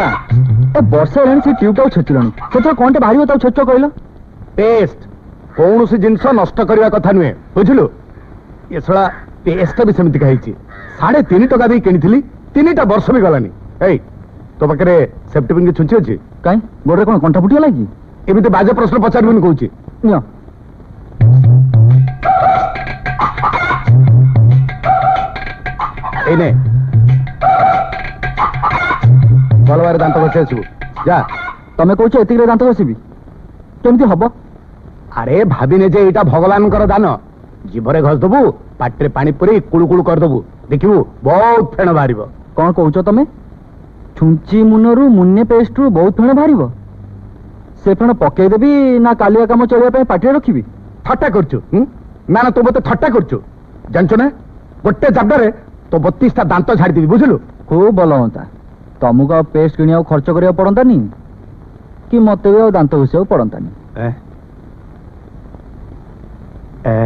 ବାପା, ଏ ବର୍ଷା ହେଲାଣି, ସେ ଟ୍ୟୁବଟାକୁ ଛେଚିଲଣି, ସେଥିରେ କଣଟେ ବାହାରିବ ତାକୁ ଛେଚ କହିଲ? ପେଷ୍ଟ। କୌଣସି ଜିନିଷ ନଷ୍ଟ କରିବା କଥା ନୁହେଁ, ବୁଝିଲୁ? ଏ ଶଳା ପେଷ୍ଟଟା ବି ସେମିତିକା ହେଇଛି। 3.5 ଟଙ୍କା ଦେଇ କିଣିଥିଲି, 3ଟା ବର୍ଷ ବି ଗଲାନି। ଏଇ, ତୋ ପାଖରେ ସେଫ୍ଟି ପିନ୍ ଛୁଞ୍ଚି ଅଛି? କାଇଁ, ଗୋଡରେ କଣ କଣ୍ଟା ଫୁଟିଗଲା କି? ଏମିତି ବାଜେ ପ୍ରଶ୍ନ ପଚାରିବୁନି କହୁଛି। ନିଅ। ଏଇ ନେ, ଭଲ ଭାବରେ ଦାନ୍ତ ଘଷି ଆସିବୁ, ଯା। ତମେ କହୁଛ ଏତିକିରେ ଦାନ୍ତ ଘଷିବି? କେମିତି ହବ? ଆରେ, ଭାବିନେ ଯେ ଏଇଟା ଭଗବାନଙ୍କର ଦାନ। ଜିଭରେ ଘଷିଦବୁ, ପାଟିରେ ପାଣି ପୁରେଇ କୁଳୁ କୁଳୁ କରିଦବୁ, ଦେଖିବୁ ବହୁତ ଫେଣ ବାହାରିବ। କଣ କହୁଛ ତମେ? ଛୁଞ୍ଚି ମୁନରୁ, ମୁନେ ପେଷ୍ଟରୁ ବହୁତ ଫେଣ ବାହାରିବ? ସେ ଫେଣ ପକେଇଦେବି ନା କାଲିଆ କାମ ଚଳିବା ପାଇଁ ପାଟିରେ ରଖିବି? ଥଟ୍ଟା କରୁଛୁ, ହୁଁ? ନା ନା, ତୁ ମତେ ଥଟ୍ଟା କରୁଛୁ। ଜାଣିଛୁ ନା, ଗୋଟେ ଜାଗାରେ ତୋ 32ଟା ଦାନ୍ତ ଝାଡ଼ିଦେବି, ବୁଝିଲୁ? ଖୁବ ଭଲ ହୁଅନ୍ତା। ତମକୁ ଆଉ ପେଷ୍ଟ କିଣିବାକୁ ଖର୍ଚ୍ଚ କରିବାକୁ ପଡନ୍ତାନି କି ମତେ ବି ଆଉ ଦାନ୍ତ ଘଷିବାକୁ ପଡନ୍ତାନି। ଏ ଏ।